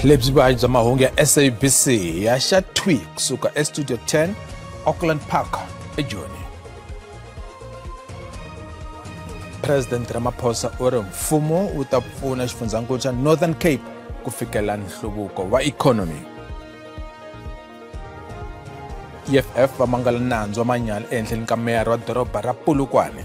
Lebyi vuhaxi bya mahungu ya SABC ya xa thwi kusuka eStudio 10 Auckland Park eJoni. President Ramaphosa u ri mfumo wu ta pfuna xifundzankulu xa Northern Cape ku fikela nhluvuko wa ikhonomi. EFF va mangala nandzu wa manyala ehenhleni ka meyara wa doroba ra Polokwane.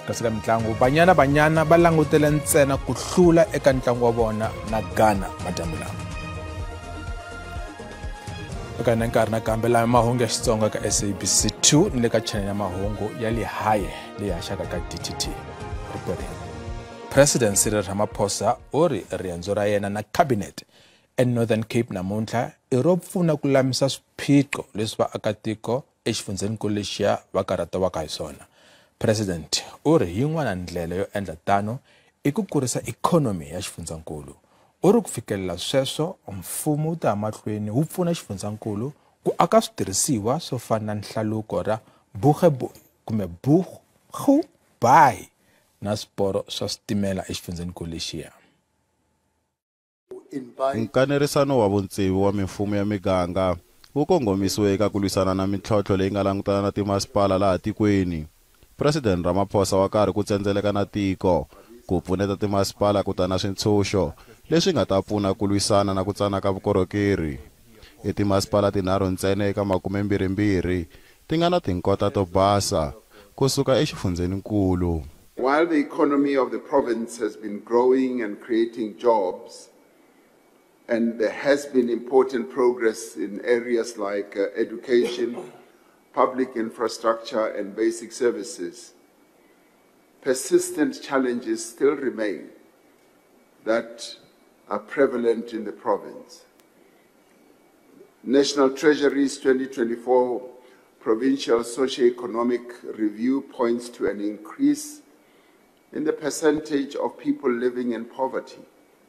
Kasi ka mitlangu, Banyana Banyana va langutele ntsena ku hlula eka ntlangu wa vona na Ghana madyambu lama. Eka nkarhi nakambe lama mahungu ya Xitsonga ka SABC 2 ni le ka channel ya mahungu ya le haye leyi haxaka ka DTT. Riperile. President Cyril Ramaphosa u ri riendzo ra yena na cabinet eNorthern Cape namuntlha i ro pfuna ku lulamisa swiphiqo leswi vaakatiko exifundzhenikulu lexiya va karhatiwaka hi swona. President u ri yin'wana ndlela yo endla tano i ku kurisa ikhonomi ya xifundzankulu. U ri ku fikelela sweswo mfumo wu ta ya mahlweni wu pfuna xifundzankulu ku aka switirhisiwa swo fana na nhlaluko ra Boegoebaai na swiporo swa switimela exifundzhenikulu lexiya. Nkanerisano wa vutsevu wa mimfumo ya miganga wu kongomisiwe eka ku lwisana na mintlhontlho leyi nga langutana na timasipala laha tikweni. President Ramaphosa wa karhi ku tsendzeleka na tiko ku pfuneta timasipala ku ta na swintshuxo leswi nga ta pfuna ku lwisana na ku tsana ka vukorhokeri. I timasipala tinharhu ntsena eka 22 ti nga na tinkota to basa kusuka exifundzhenikulu. While the economy of the province has been growing and creating jobs, and there has been important progress in areas like education, public infrastructure, and basic services, persistent challenges still remain that are prevalent in the province. National Treasury's 2024 Provincial Socioeconomic Review points to an increase in the percentage of people living in poverty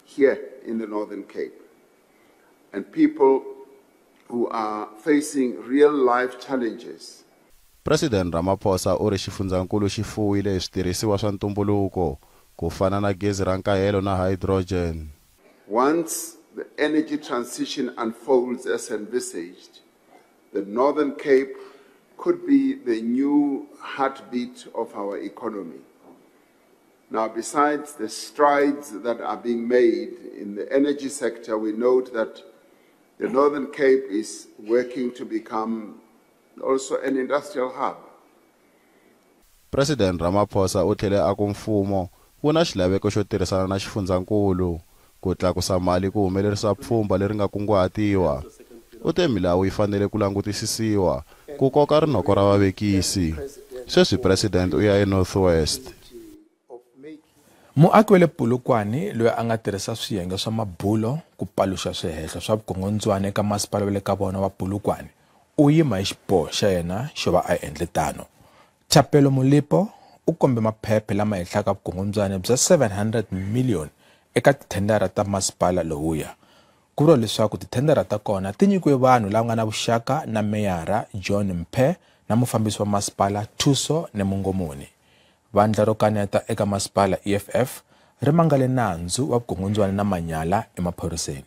here in the Northern Cape, and people who are facing real-life challenges. President Ramaphosa u ri xifundzankulu xi fuwile hi switirhisiwa swa ntumbuluko ku fana na gezi ra nkahelo na hydrogen. Once the energy transition unfolds as envisaged, the Northern Cape could be the new heartbeat of our economy. Now, besides the strides that are being made in the energy sector, we note that the Northern Cape is working to become also an industrial hub. President Ramaphosa u tlhele a ku mfumo wu na xilaveko xo tirhisana na xifundzankulu ku tlakusa mali ku humelerisa pfhumba leri nga kunguhatiwa. U te milawu yi fanele ku langutisisiwa ku koka rinoko ra vavekisi. Sweswi President u ya eNorth West. Muaki wa le Polokwane loyi a nga tirhisa swiyenge swa mabulo ku paluxa swihehlo swa vukungundzwana eka masipala wa le ka vona wa Polokwane u yima hi xiboho xa yena xo va a endle tano. Thapelo Molipo u kombe maphephe lama hehlaka vukungundzwana bya 700 million eka tithendara ta masipala lowuya. Ku vuriwa leswaku tithendara ta kona ti nyikiwe vanhu lava nga na vuxaka na meyara John Mphe na mufambisi wa masipala Thuso Nemungomoni. Vandla ro kaneta eka masipala EFF ri mangale nandzu wa vukungundzwana na manyala emaphoriseni.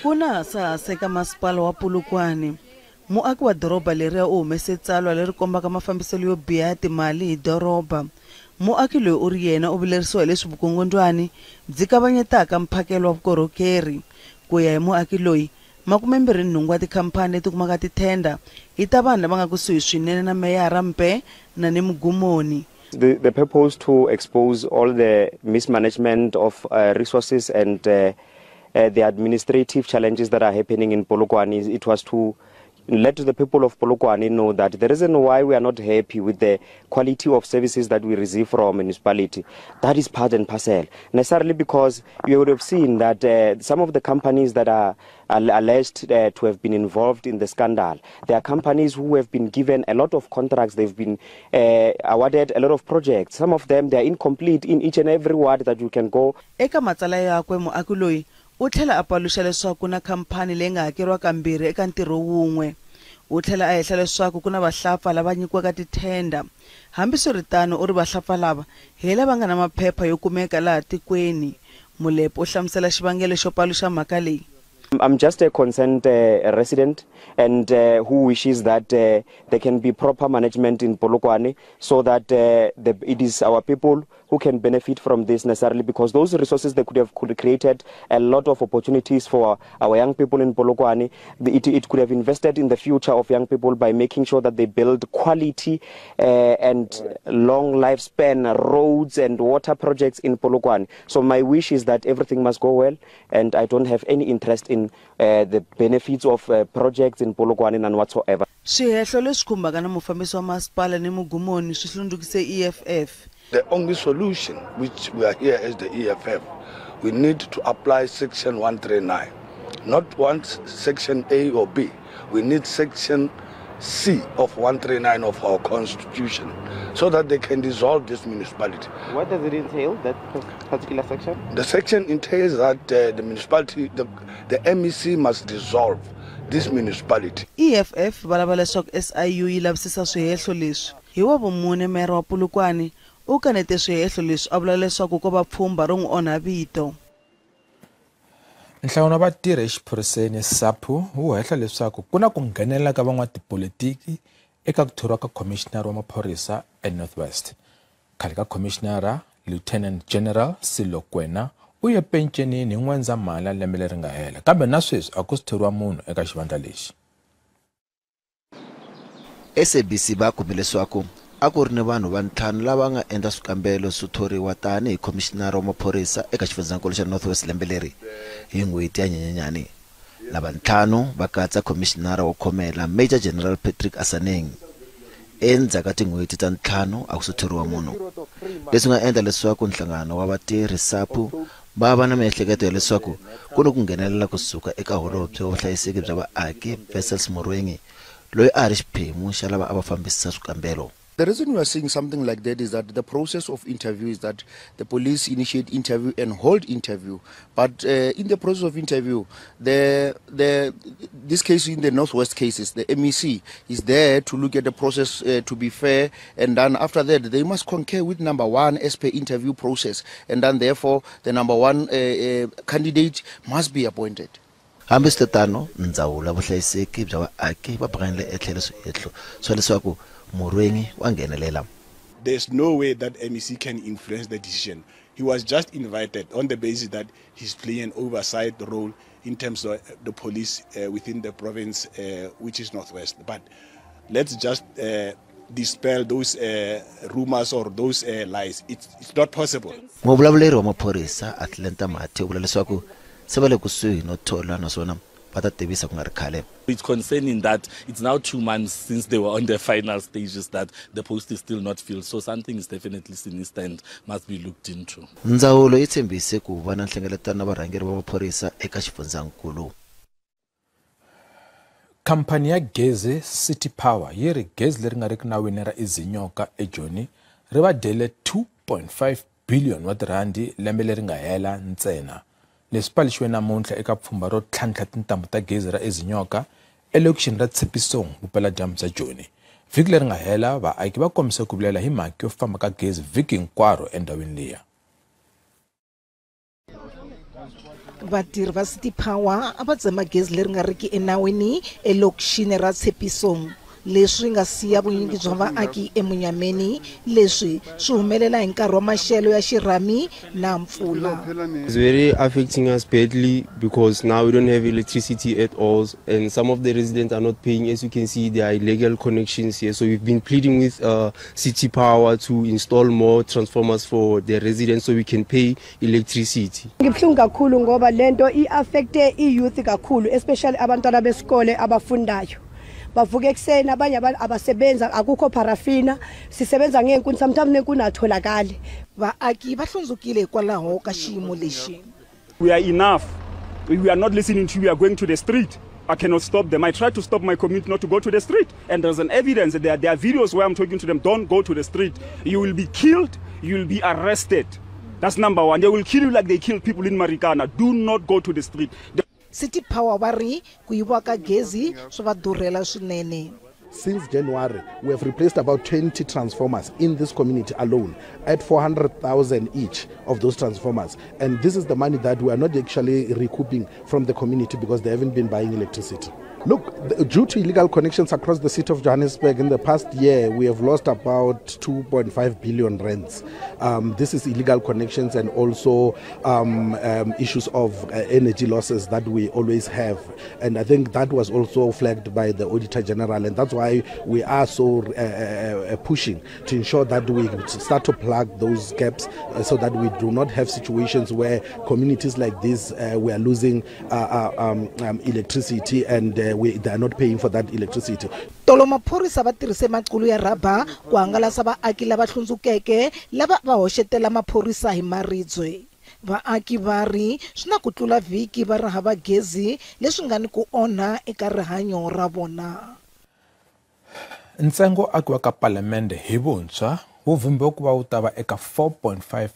Ku na hasahasa eka masipala wa Polokwane. Muaki wa doroba leriya u humese tsalwa leri kombaka mafambiselo yo biha ya timali hi doroba. Muaki loyi u ri yena u vilerisiwa hi leswi vukungundzwani byi kavanyetaka mphakelo wa vukorhokeri. Ku ya hi muaki loyi, 28 wa tikhampani leti kumaka tithenda i ta vanhu lava nga kusuhi swinene na meyara Mphe na Nemugumoni. The purpose to expose all the mismanagement of resources and the administrative challenges that are happening in Polokwane, it was to let the people of Polokwane know that the reason why we are not happy with the quality of services that we receive from municipality, that is part and parcel. Necessarily because you would have seen that some of the companies that are alleged to have been involved in the scandal, there are companies who have been given a lot of contracts, they've been awarded a lot of projects. Some of them, they are incomplete in each and every ward that you can go. Eka matsala yakwe muaki loyi u tlhela a paluxa leswaku na khampani leyi nga hakeriwa kambirhi eka ntirho wun'we. U tlhela a hehla leswaku ku na vahlapfa lava nyikiwaka tithenda. Hambiswiritano u ri vahlapfa lava hi lava nga na maphepha yo kumeka laha tikweni. Molepo u hlamusela xivangelo xo paluxa mhaka leyi. I'm just a concerned resident and who wishes that there can be proper management in Polokwane so that it is our people who can benefit from this necessarily, because those resources they could have created a lot of opportunities for our young people in Polokwane. It could have invested in the future of young people by making sure that they build quality and long lifespan roads and water projects in Polokwane. So my wish is that everything must go well, and I don't have any interest in the benefits of projects in Polokwane and whatsoever. Swihehlo leswi khumbaka na mufambisi wa masipala ni Mugumoni swi hlundzukise EFF. The only solution, which we are here as the EFF, we need to apply section 139, not once section A or B. We need section C of 139 of our constitution so that they can dissolve this municipality. What does it entail, that particular section? The section entails that the municipality, the MEC must dissolve this municipality. EFF va lava leswaku SIU yi lavisisa swihehlo leswi. Hi wa vumune meyara wa Polokwane u kanete swihehlo leswi a vula leswaku ko va pfhumba ro n'wi onha vito. Nhlangano wa vatirhi exiphoriseni SAPU wu hehla leswaku ku na ku nghenelela ka van'watipolitiki eka ku thoriwa ka khomishinara wa maphorisa eNorth West. Khale ka khomishinara Lieutenant General Silo Kwena u ye pencenini hi N'wendzamhala lembe leri nga hela, kambe na sweswi a ku si thoriwa munhu eka xivandla lexi. SABC va kume leswaku a ku ri ni vanhu va ntlhanu lava nga endla swikambelo swo thoriwa tanihi khomishinara wa maphorisa eka xifundzankulu xa North West lembe leri hi n'hweti ya Nyenyenyani. Lava ntlhanu va katsa khomishinara wo khomela Major General Patrick Asaneng. Endzhaku ka tin'hweti ta ntlhanu a ku se thoriwa munhu, leswi nga endla leswaku nhlangano wa vatirhi SAPU va va na miehleketo ya leswaku ku ni ku nghenelela kusuka eka holobye wa vuhlayiseki bya vaaki Wessels Morwengi, loyi a ri xiphemu xa lava a va fambisa swikambelo. The reason we are seeing something like that is that the process of interview is that the police initiate interview and hold interview. But in the process of interview, this case in the Northwest cases, the MEC is there to look at the process to be fair, and then after that they must concur with number one as per interview process, and then therefore the number one candidate must be appointed. Hambiswiritano, ndzawulo ya vuhlayiseki bya vaaki va bakanyile etlhelo swihehlo swa leswaku Morwengi wa nghenelela. There's no way that MEC can influence the decision. He was just invited on the basis that he's playing an oversight role in terms of the police within the province, which is Northwest. But let's just dispel those rumors or those lies. It's not possible. Muvulavuleri wa maphorisa Atlanta Mathe u vula leswaku se va le kusuhi no thola naswona va ta tivisa ku nga ri khale. It's concerning that it's now 2 months since they were on the final stages that the post is still not filled. So something is definitely sinister and must be looked into. Ndzawulo yi tshembise ku va na nhlengeletano na varhangeri va maphorisa eka xifundzankulu. Khamphani ya gezi City Power yi ri gezi leri nga riki nawini ra Izinyoka eJoni ri va dyele 2.5 billion wa tirhandi lembe leri nga hela ntsena. Leswi paluxiwe namuntlha eka pfhumba ro tlhantlha tintambu ta gezi ra Izinyoka elokixini ra Tshepisong vupeladyambu bya Joni. Vhiki leri nga hela vaaki va kombise ku vilela hi mhaka yo famba ka gezi vhiki hinkwaro endhawini liya. Vatirhi va City Power a va tsema gezi leri nga riki enawini elokixini ra Tshepisong, leswi nga siya vunyingi bya vaaki emunyameni. Leswi swi humelela hi nkarhi wa maxelo ya xirhami na mpfula. It's very affecting us badly because now we don't have electricity at all, and some of the residents are not paying. As you can see, there are illegal connections here, so we've been pleading with City Power to install more transformers for the residents so we can pay electricity. Ngibuhlungu kakhulu ngoba lento i-affecte i-youth kakhulu, especially abantwana besikole abafundayo. Bavuka ekuseni abanye abasebenza akukho parafina, sisebenza ngenkuni, sometimes nenkuni atholakali. Vaaki va hlundzukile hikwalaho ka xiyimo lexi. We are enough. We are not listening to you. We are going to the street. I cannot stop them. I try to stop my community not to go to the street. And there's an evidence. There are videos where I'm talking to them. Don't go to the street. You will be killed. You will be arrested. That's number one. They will kill you like they killed people in Marikana. Do not go to the street. City Power va ri ku yiviwa ka gezi swi va durhela swinene. Since January, we have replaced about 20 transformers in this community alone at 400,000 each of those transformers. And this is the money that we are not actually recouping from the community because they haven't been buying electricity. Look, due to illegal connections across the city of Johannesburg in the past year, we have lost about 2.5 billion rands. This is illegal connections and also issues of energy losses that we always have. And I think that was also flagged by the Auditor General, and that's why we are so pushing to ensure that we start to plug those gaps so that we do not have situations where communities like this, we are losing electricity and they are not paying for that electricity. Tolo maphorisa va tirhise maqulu ya rhaba ku hangalasa vaaki lava hlundzukeke lava va hoxetela maphorisa hi maribye. Vaaki va ri swi na ku tlula vhiki va ri hava gezi leswi nga ni ku onha eka rihanyo ra vona. Ntsengo akiwa ka palamende hi vuntshwa wu vhumbiwa ku va wu ta va eka 4.5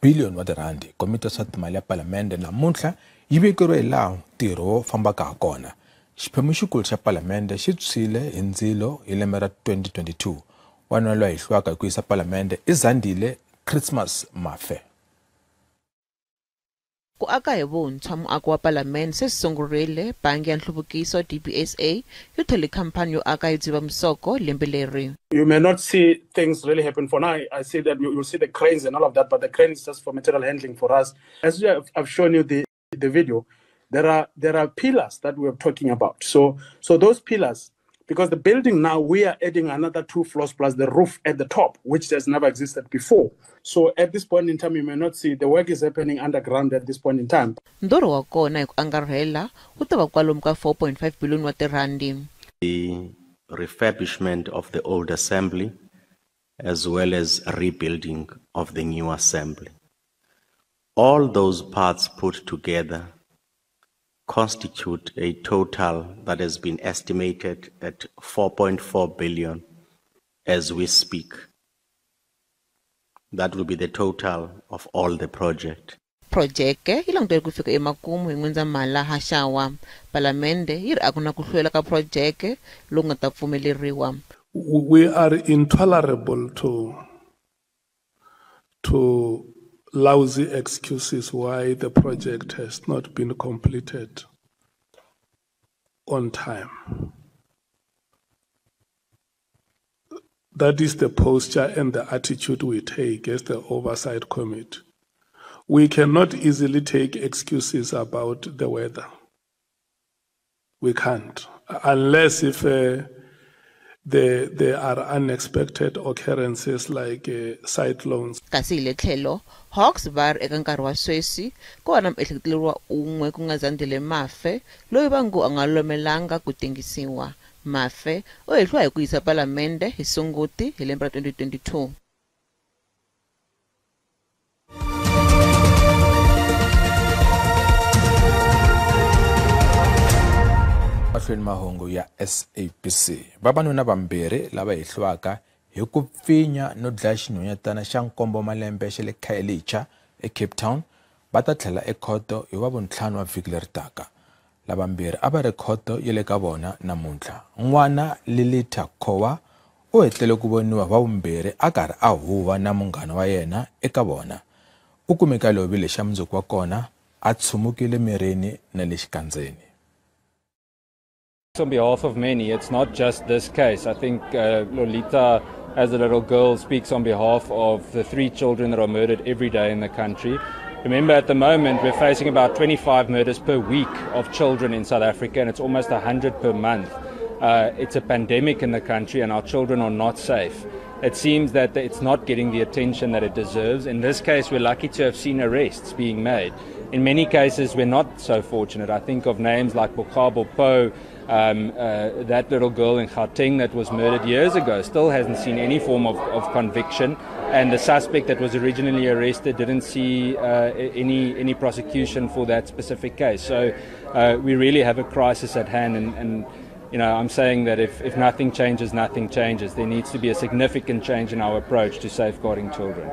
billion wa tirhandi. Komiti ya swa timali ya palamende namuntlha yi vekeriwe hi laha ntirho wo fambaka ha kona. Xiphemu xikulu xa palamende xi tshwile hi ndzilo hi lembe ra 2022. Wanuna loyi a hehliwaka hi ku yisa palamende i Zandile Christmas Mafe. Ku aka hi vuntshwa muako wa palamende se swi sungurile. Bangi ya nhluvukiso DBSA yi thole khampani yo aka hi Dzivamisoko lembe leri. You may not see things really happen for now. I see that you'll see the cranes and all of that, but the crane is just for material handling for us. As I've shown you the video, there are pillars that we are talking about. So those pillars, because the building now, we are adding another 2 floors plus the roof at the top, which has never existed before. So at this point in time, you may not see the work is happening underground at this point in time. Ndoro wa kona hi ku angarhela wu ta va kwalomu ka 4.5 billion wa tirhandi. The refurbishment of the old assembly as well as rebuilding of the new assembly. All those parts put together constitute a total that has been estimated at 4.4 billion as we speak. That will be the total of all the project. Projeke yi langutele ku fika emakumu hi N'wendzamhala haxawa. Palamende yi ri a ku na ku hlwela ka projeke loku nga ta pfumeleriwa. We are intolerable to lousy excuses why the project has not been completed on time. That is the posture and the attitude we take as the oversight committee. We cannot easily take excuses about the weather. We can't, unless if there are unexpected occurrences like cyclones. Kasi hi le tlhelo, Hawks va ri eka nkarhi wa sweswi ku va na muehleketeleriwa un'we ku nga Zandile Mafe loyi va ngo a nga lulamelanga ku tengisiwa. Mafe u hehliwa hi ku yisa palamende hi Sunguti hi lembe ra 2022. Mahlweni mahungu ya SABC. Vavanuna vambirhi lava hehliwaka hi ku pfinya no dlaya xinhwanyetana xa nkombo malembe xa le Khayelitsha eCape Town va ta tlhela ekhoto hi Wavuntlhanu wa vhiki leri taka. Lavambirhi a va ri khoto ya le ka vona namuntlha. N'wana Lilitha Khowa u hetlele ku voniwa hi Wavumbirhi a karhi a huwa na munghana wa yena eka vona. U kumeka lovile xa mundzuku wa kona a tshumukile mirini na le xikandzeni. On behalf of many, it's not just this case. I think Lolita, as a little girl, speaks on behalf of the 3 children that are murdered every day in the country. Remember, at the moment, we're facing about 25 murders per week of children in South Africa, and it's almost 100 per month. It's a pandemic in the country, and our children are not safe. It seems that it's not getting the attention that it deserves. In this case, we're lucky to have seen arrests being made. In many cases, we're not so fortunate. I think of names like Bokgabo Po, that little girl in Gauteng that was murdered years ago, still hasn't seen any form of conviction, and the suspect that was originally arrested didn't see any prosecution for that specific case. So we really have a crisis at hand, and you know, I'm saying that if nothing changes, nothing changes. There needs to be a significant change in our approach to safeguarding children.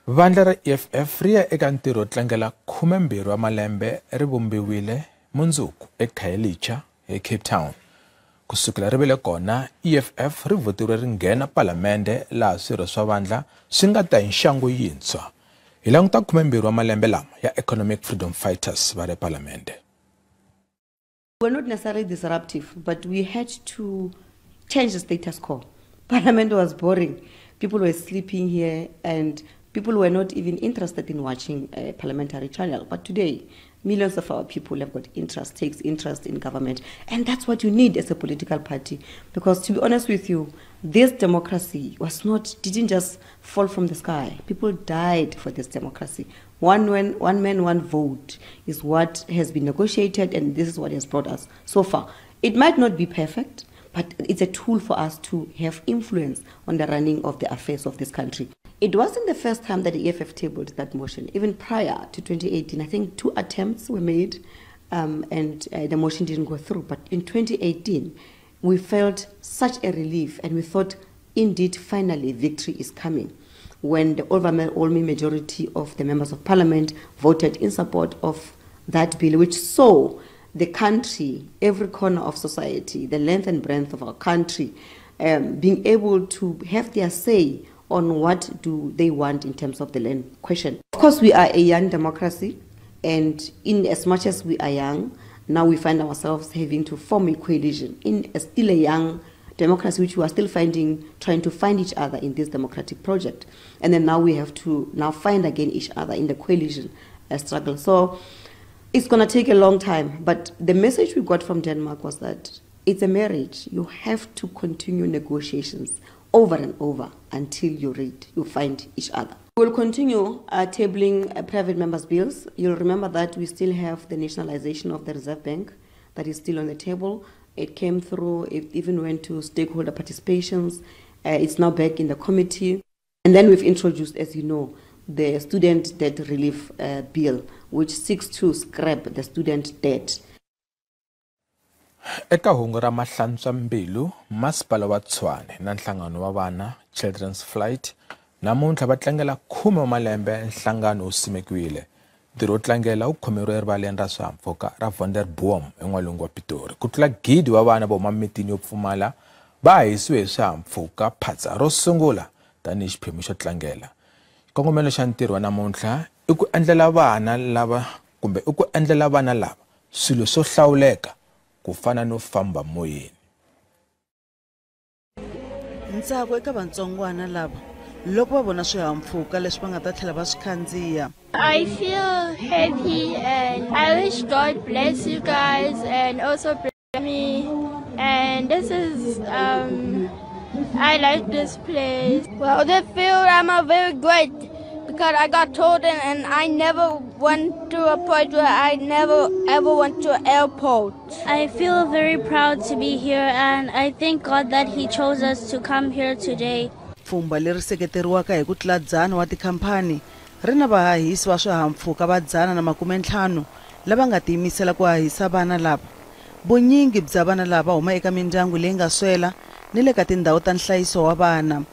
Vandla ra EFF ri ya eka ntirho wo tlangela 12 wa malembe ri vumbiwile mundzuku eKhayelitsha eCape Town. Kusukela ri vile kona, EFF ri voteriwe ri nghena palamende laha swirho swa vandla swi nga ta hi nxangu yintshwa. Hi languta 12 wa malembe lama ya Economic Freedom Fighters va le palamende. We're not necessarily disruptive, but we had to change the status quo. Parliament was boring. People were sleeping here and people were not even interested in watching a parliamentary channel. But today, millions of our people have got interest, takes interest in government. And that's what you need as a political party. Because to be honest with you, this democracy didn't just fall from the sky. People died for this democracy. One man, one vote is what has been negotiated, and this is what has brought us so far. It might not be perfect, but it's a tool for us to have influence on the running of the affairs of this country. It wasn't the first time that the EFF tabled that motion. Even prior to 2018, I think 2 attempts were made and the motion didn't go through. But in 2018, we felt such a relief and we thought, indeed, finally, victory is coming, when the overwhelming majority of the members of parliament voted in support of that bill, which saw the country, every corner of society, the length and breadth of our country, being able to have their say on what do they want in terms of the land question. Of course, we are a young democracy, and in as much as we are young, now we find ourselves having to form a coalition in a still a young democracy, which we are still trying to find each other in this democratic project. And then now we have to now find again each other in the coalition struggle. So it's going to take a long time, but the message we got from Denmark was that it's a marriage. You have to continue negotiations over and over until you find each other. We will continue tabling private members' bills. You'll remember that we still have the nationalization of the Reserve Bank that is still on the table. It came through, it even went to stakeholder participations. It's now back in the committee. And then we've introduced, as you know, the student debt relief bill, which seeks to scrap the student debt. Eka hungu ra mahlantswa mbilu, masipala wa Tshwane na nhlangano wa vana Children's Flight namuntlha va tlangela 10 wa malembe nhlangano wu simekiwile. Ntirho wo tlangela wu khomeriwe erivaleni ra swihahampfhuka ra Wonderboom en'walungu wa Pitori. Ku tlula 1,000 wa vana va huma mitini yo pfumala va hahisiwe hi swihahampfhuka phatsa ro sungula tanihi xiphemu xo tlangela. Xikongomelo xa ntirho wa namuntlha i ku endlela vana lava kumbe i ku endlela vana lava swilo swo hlawuleka ku fana no famba moyeni. Ntsako eka vatsongwana lava loko va vona swihahampfhuka leswi va nga ta tlhela va swi khandziya. I feel happy and I wish God bless you guys and also bless me. And this is I like this place. Well, they feel I'm a very great because I got told and I never went to a point where I never ever went to an airport. I feel very proud to be here and I thank God that he chose us to come here today. Pfhumba leri seketeriwaka hi ku tlula 100 wa tikhampani ri na vahahisi va swihahampfhuka va 150 lava nga tiyimisela ku hahisa vana lava. Vunyingi bya vana lava huma eka mindyangu leyi nga swela ni le ka tindhawu ta nhlayiso wa vana.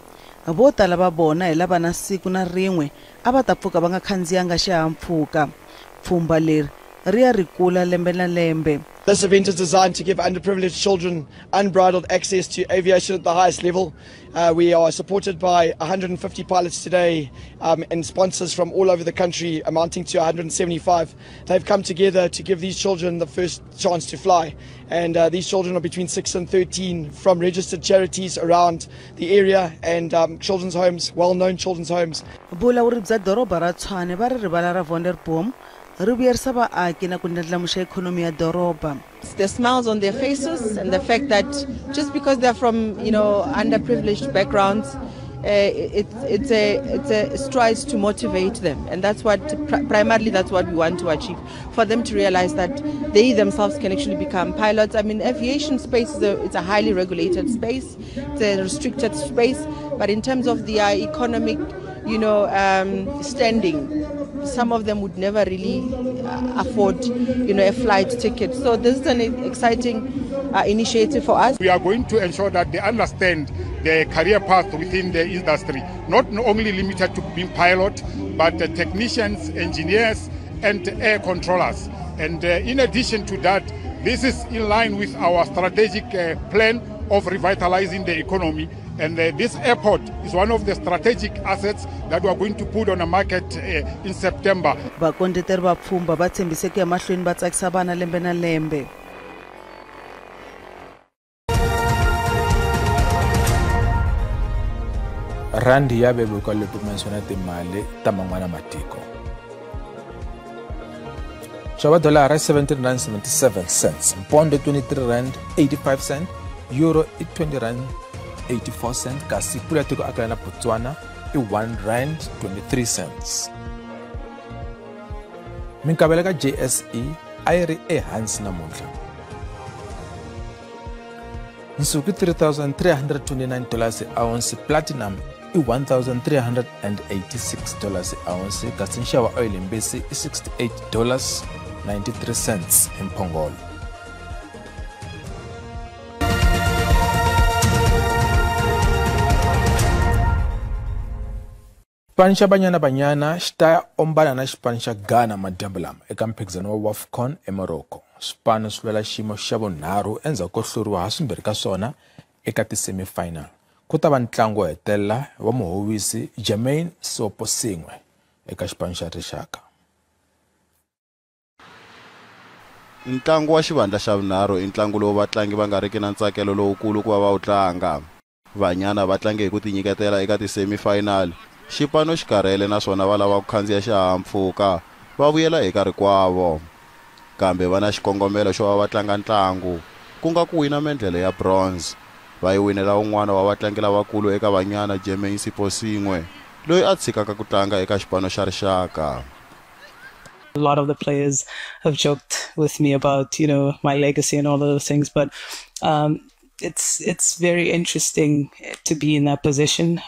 Vo tala va vona hi lava na siku na rin'we a va ta pfuka va nga khandziyanga xihahampfhuka. Pfhumba leri ri ya ri kula lembe na lembe. This event is designed to give underprivileged children unbridled access to aviation at the highest level. We are supported by 150 pilots today and sponsors from all over the country amounting to 175. They've come together to give these children the first chance to fly. And these children are between 6 and 13 from registered charities around the area and children's homes, well-known children's homes. Vulawuri bya doroba ra Tshwane va ri rivala ra Wonderboom ri vuyerisa vaaki na ku ndlandlamuxa ikhonomi ya doroba. The smiles on their faces and the fact that just because they're from, you know, underprivileged backgrounds, it's a strive to motivate them, and that's what primarily that's what we want to achieve, for them to realize that they themselves can actually become pilots. I mean, aviation space is it's a highly regulated space, it's a restricted space, but in terms of their economic, you know, standing, some of them would never really afford, you know, a flight ticket. So this is an exciting initiative for us. We are going to ensure that they understand the career path within the industry, not only limited to being pilot, but technicians, engineers, and air controllers. And in addition to that, this is in line with our strategic plan of revitalizing the economy. And this airport is one of the strategic assets that we are going to put on the market in September. Vakondleteri va pfhumba va tshembise ku ya mahlweni va tsakisa vana lembe na lembe. Randi ya vevuka loko pimanisiwa na timali ta man'wana matiko. Xava dolara R17.77, pondo R23.85, euro i R20.84, kasi pula tiko akala na Botswana i R1.23. Minkavelo ka JSE a yi ri ehansi namuntlha. Nsuku $3,329 ounce, platinum i $1,386 ounce, kasi nxavo wa oil mbisi i $68.93 hi mphongolo. Xipano xa Banyana Banyana xi ta ombana na xipano xa Ghana madyambu lama eka mphikizano wa WAFCON eMorocco. Swipano swi lwela xiyimo xa vunharhu endzhaku ko hluriwa ha swimbirhi ka swona eka ti-semifinal. Ku ta va ntlangu wo hetelela wa muhowisi Jermaine Seoposenwe eka xipano xa rixaka. Ntlangu wa xivandla xa vunharhu i ntlangu lowu vatlangi va nga riki na ntsakelo lowukulu ku va va wu tlanga. Vanyana va tlange hi ku tinyiketela eka ti-semifinal. Xipano xi karhele naswona va lava ku khandziya xihahampfhuka va vuyela eka rikwavo. Kambe va na xikongomelo xo va va tlanga ntlangu ku nga ku wina mendlele ya bronze. Va yi winela un'wana wa vatlangi lavakulu eka Banyana, Jermaine Seoposenwe, loyi a tshikaka ku tlanga eka xipano xa rixaka. A lot of the players have joked with me about, you know, my legacy and all of those things, but it's very interesting to be in that position.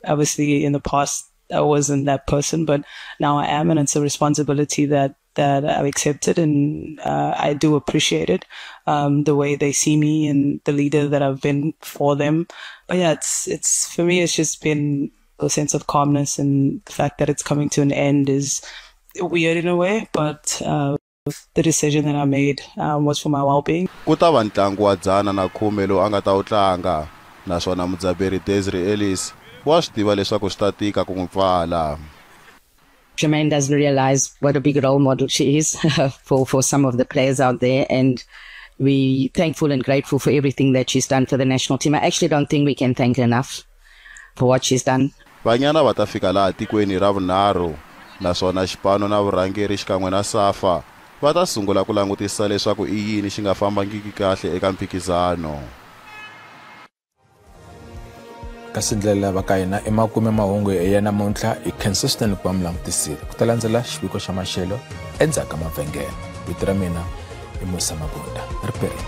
Obviously, in the past, I wasn't that person, but now I am, and it's a responsibility that I've accepted, and I do appreciate it, the way they see me and the leader that I've been for them. But yeah, it's for me, it's just been a sense of calmness, and the fact that it's coming to an end is weird in a way, but the decision that I made was for my well-being. Ku ta va ntlangu wa 110 lowu a nga ta wu tlanga, naswona mudzaberi Desiree Ellis wa swi tiva leswaku swi ta tika ku n'wi pfala. Jermaine doesn't realize what a big role model she is for some of the players out there, and we're thankful and grateful for everything that she's done for the national team. I actually don't think we can thank her enough for what she's done. Vanyana va ta fika laha tikweni ra vunharhu, naswona xipano na vurhangeri xikan'we na SAFA va ta sungula ku langutisa leswaku i yini xi nga fambangiki kahle eka mphikizano. Kasi ndlela va ka hina emakume mahungu ya namuntlha i consistent ku va mi langutisile. Ku ta landzela xiviko xa maxelo endzhaku ka mavhengele. Vito ra mina i Musa Mabunda. Ri perile.